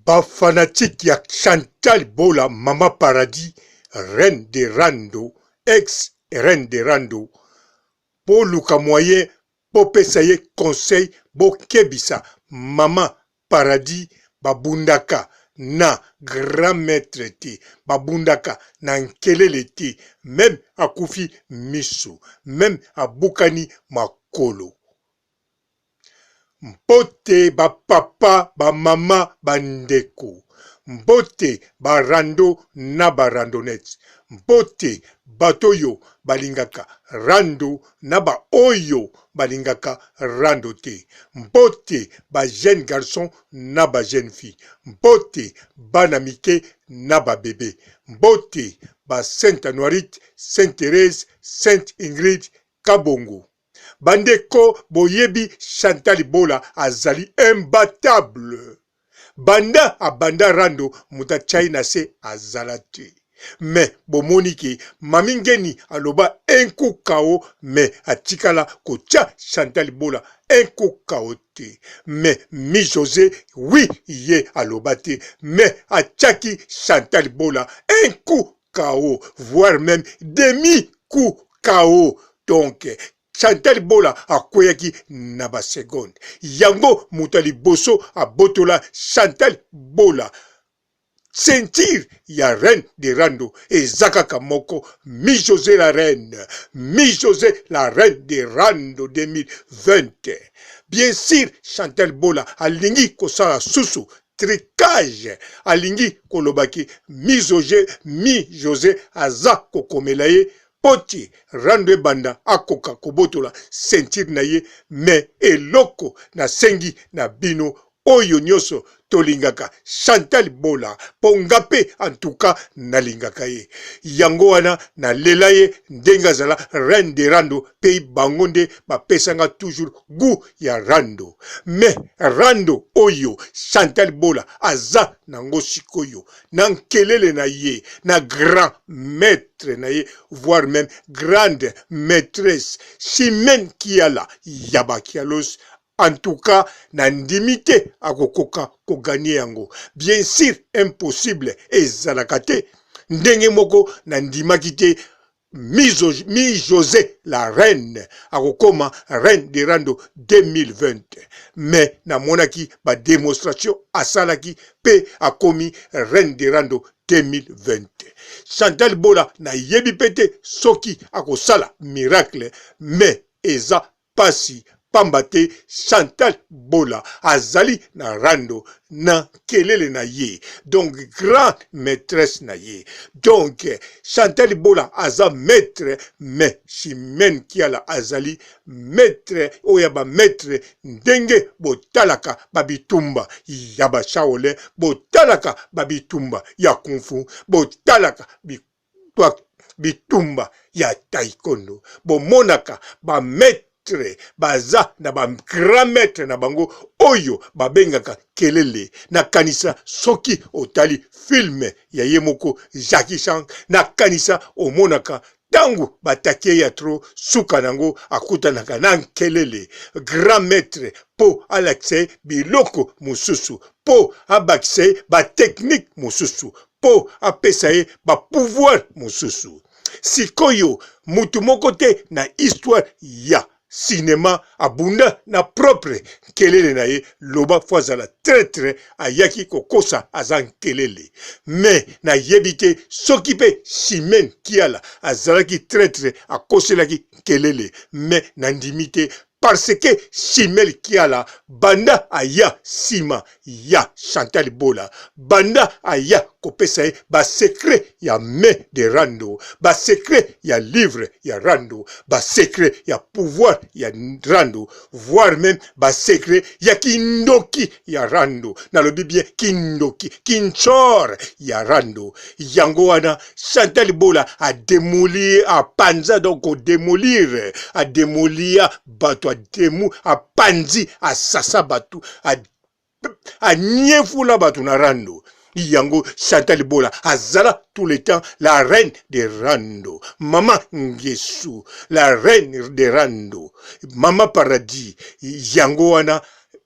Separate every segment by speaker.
Speaker 1: Ba fanatique ya Chantal Bola maman paradis reine de rando ex reine de rando boluka moyen bopesa ye conseil bokebisa maman paradis babundaka na grand maitre te babundaka na nkelele te meme akufi misu meme abukani makolo Mbote ba papa, ba mama, ba ndeko. Mbote ba rando na ba randonnettes. Mbote bato oyo balingaka rando na ba oyo balingaka rando te. Mbote ba jeunes garçons na ba jeunes filles. Mbote bana mike na ba bebes. Mbote ba Sainte Anuarite, Sainte Therèse, Sainte Ingrid, Kabongo. Bandeko boyebi Chantal Bola azali imbattable banda abanda rando moto atia ye na se azala te mais bomoni ke Mami Ngeni aloba un coup KO mais atikala kotia Chantal Bola un coup KO te mais Mi Jose oui ye aloba te mais atiaki Chantal Bola un coup KO voire meme demi coup KO donc Chantal Bola akweyaki na ba seconde yango moto ya liboso abotola Chantal Bola ceinture ya reine de rando eza kaka moko mi Jose la reine mi Jose la reine de rando 2020 bien sûr Chantal Bola alingi kosala susu Tricage alingi koloba ke mizoge mi Jose aza kokomela ye poti rando ebanda akoka kobotola ceinture na ye mais eloko nasengi na bino oyo nioso tolingaka Chantal Bola po nga pe en tout cas nalingaka ye yango wana nalela ye ndenge azala reine de rando pe bango nde bapesa nga toujours gout ya rando mais rando oyo Chantal Bola aza nango sikoyo na nkelele na ye na grand maitre na ye voire meme grande maitresse Chimène Kiala ya ba Kialos en tout cas na ndimi te akokoka ko gagner yango bien sur impossible ezalaka te ndenge moko na ndimaki te Mi Jose la reine akokoma reine de rando 2020 mais namonaki ba demonstration asalaki pe akomi reine de rando 2020. Chantal Bola nayebi pe te soki akosala miracle mais eza pasi pamba te Chantal Bola azali na rando na kelele na ye donc grand maitresse na ye donc Chantal Bola aza maitre mais Chimène Kiala azali maitre oyo ya ba maitre ndenge botalaka ba bitumba ya ba Shaolin botalaka ba bitumba ya Kung Fu botalaka bitumba ya taekwondo bomonaka ba maitre baza na ba grand maitre na bango oyo babengaka kelele nakanisa soki otali film ya ye moko Jackie Chan nakanisa omonaka ntango batake ya tro suka nango akutanaka na nkelele grand maitre mpo alakisa ye biloko mosusu mpo abakisa ye batechnike mosusu mpo apesa ye ba pouvoir mosusu. Sikoyo mutu moko te na histoire ya cinema abunda na propre nkelele na ye loba fo azala traitre ayaki kokosa aza nkelele mais nayebi te soki pe Chimene Kiala azalaki traitre akoselaki nkelele mais nandimi te parce que Chimel Kiala banda aya sima ya Chantal Bola banda aya kopesa ye ba secret ya main de rando ba secret ya livre ya rando ba secret ya pouvoir ya rando voire meme ba secret ya kindoki ya rando nalobi bien kindoki kinchor ya rando yango wana Chantal Bola a demolir apanza donc ko demolir a demolia bato ademu apanzi asasa bato anyefula bato na rando yango Chantal Bola azala tout le temps la reine de rando mama ngesu la reine de rando mama paradis yango wana.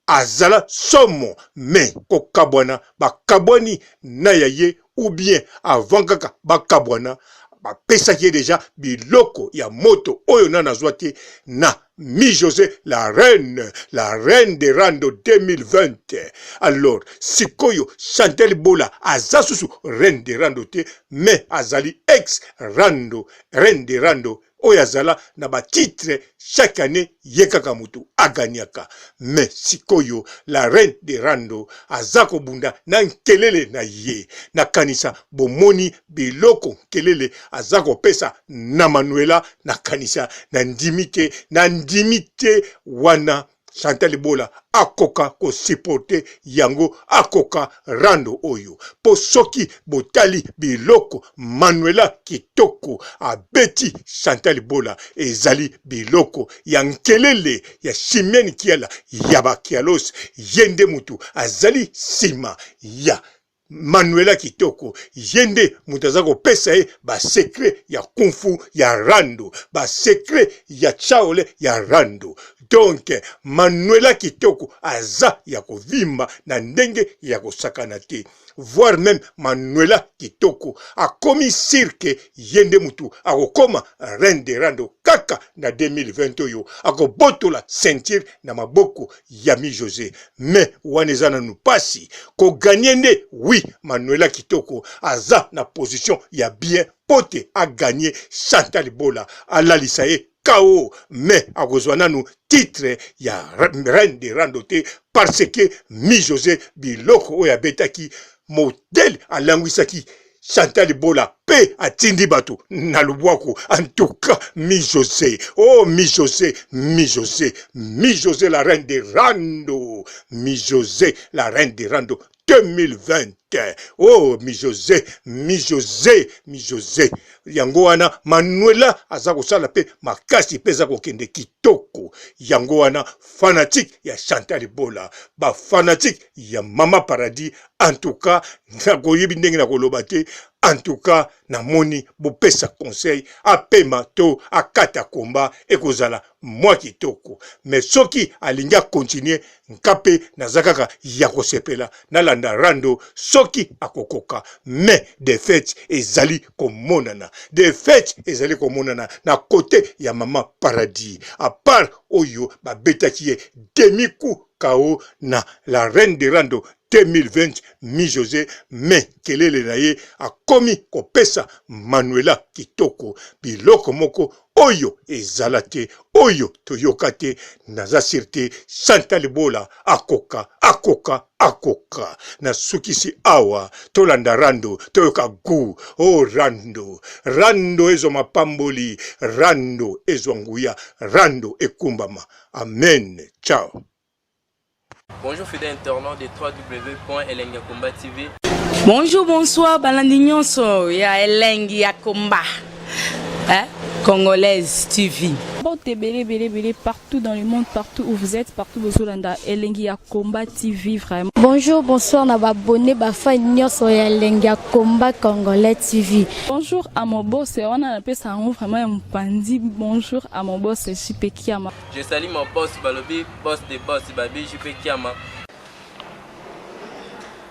Speaker 1: Azala somo mais kokabwana bakabwani na ya ye ou bien avant kaka bakabwana bapesaki ye dejà biloko ya moto oyo nanu azwa te na Mi Jose la reine la reine de rando 2020 alors sikoyo Chantel Bola aza susu reine de rando te mais azali ex rando reine de rando oyo azala na ba titre chaque annee ye kaka mutu a gagnaka mais sikoyo la reine de rando aza kobunda na nkelele na ye nakanisa bomoni biloko nkelele aza kopesa na manuela nakanisa na ndimi te na ndimi te wana Chantal Bola akoka ko supporter yango akoka rando oyo po soki botali biloko Manuela kitoko abeti Chantal Bola ezali biloko ya nkelele ya Chimène Kiala ya ba Kialos ye nde mutu azali sima ya Manuela kitoko ye nde moto aza kopesa ye ba secret ya kung-fu ya rando ba secret ya chaole ya rando donc Manuela kitoko aza ya kovimba na ndenge ya kosakana te voire meme Manuela kitoko akomi sur que ye nde motu akokoma reine de rando kaka na 2020 oyo akobotola ceinture na maboko ya mi Jose mais wana eza nanu pasi ko gagner nde oui Manuela kitoko aza na position ya bien pote a gagner Chantal Bola alalisa ye KO mais akozwa nanu titre ya reine de rando te parce que mi Jose biloko oyo abetaki modèle alangwisaki Chantal Bola pe atindi bato na lubwaku en tout cas mi Jose oh mi Jose mi Jose mi Jose la reine de rando mi Jose la reine de rando 2020 oh mi Jose mi Jose mi Jose yango wana Manuela aza kosala pe makasi pe eza kokende kitoko yango wana fanatique ya Chantal Bola ba fanatique ya mama paradis en tout cas nakoyebi ndenge nakoloba te en tout cas namoni bopesa conseil apema to akata komba ekozala mwa kitoko mais soki alingi akontinue nka mpe naza kaka ya kosepela nalanda rando soki akokoka mais defaite ezali komonana defaite ezali komonana na kote ya mama paradis apart oyo babetaki ye demi coup KO na la reine de rando 2020 mi Jose mais kelele na ye akomi kopesa Manuela kitoko biloko moko oyo ezala te oyo toyoka te naza sur te Chantal Bola akoka akoka akoka nasukisi awa tolanda rando toyoka gout oh rando rando ezwa mapamboli rando ezwa nguya rando ekumbama amen ciao
Speaker 2: Bonjour fidèles internautes de www.elengiyakomba TV.
Speaker 3: Bonjour, bonsoir, balandi nyonso ya elengi ya komba. Hein? Congolaise TV.
Speaker 4: Mbote ebele ebele ebele partout dans le monde partout où vous êtes partout bozolanda elengi ya combat TV vraiment.
Speaker 5: Bonjour, bonsoir na ba abonné ba fan nyonso ya elengi ya combat congolais TV.
Speaker 4: Bonjour à mon boss wana napesa yango vraiment ya mopanzi bonjour à mon boss JP Kiama.
Speaker 2: Je salue mon boss balobi boss de boss babi JP Kiama.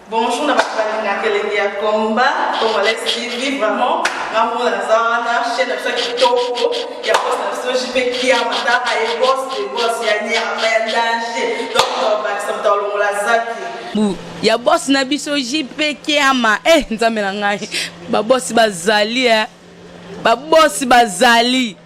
Speaker 6: Bonjour na bato balingaka elengi ya combat congolais TV vraiment nga moko naza wana chaîne na biso ya kitoko ya boss na biso JP Kiama tala ye boss de boss ya nyama ya danger donc tobakisa moto alongola zaki
Speaker 3: bu ya boss na biso JP Kiama eh nzambe na ngai ba boss bazali eh ba boss bazali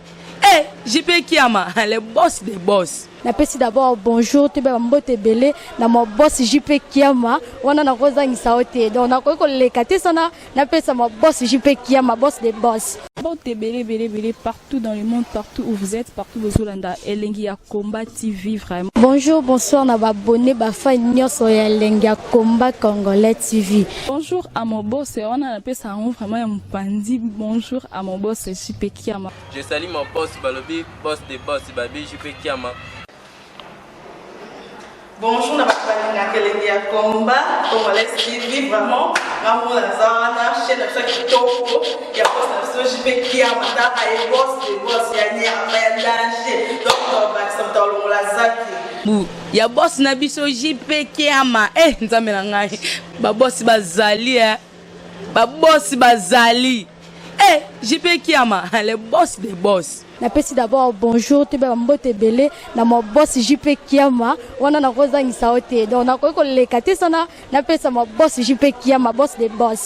Speaker 3: eh JP Kiama le boss des boss.
Speaker 5: Napesi d'abord bonjour toyeba ba mbote ebele na ma boss JP Kiama wana nakozangisa yo te donc nakoki koleka te sana napesa ma boss JP Kiama boss des boss.
Speaker 4: Mbote ebele ebele ebele partout dans le monde partout où vous êtes partout bozolanda elengi ya combat TV vraiment.
Speaker 5: Bonjour bonsoir na ba abonnes ba fans nionso ya elengi ya combat congolais TV.
Speaker 4: Bonjour à mon boss wana napesa yango vraiment ya mopanzi bonjour à mon boss JP Kiama.
Speaker 2: Je salue mon boss balobi boss de boss babi JP Kiama.
Speaker 6: Bonjour na bato balingaka elengi ya combat congolais TV vraiment nga moko naza wana chaîne na biso ya kitoko ya boss na biso JP Kiama tala ye boss de boss ya nyama ya danger donc tobakisa moto alongola zaki.
Speaker 3: Ya boss na biso JP Kiama. Eh, nzambe na ngai, babosi bazali, eh. Babosi bazali. Eh, JP Kiama, le boss des boss.
Speaker 5: Napesi d'abord bonjour, toyeba bambote ebele na ma boss JP Kiama. Wana nakozangisa yo te, donc nakoki koleka te sana napesa ma boss JP Kiama, boss de boss.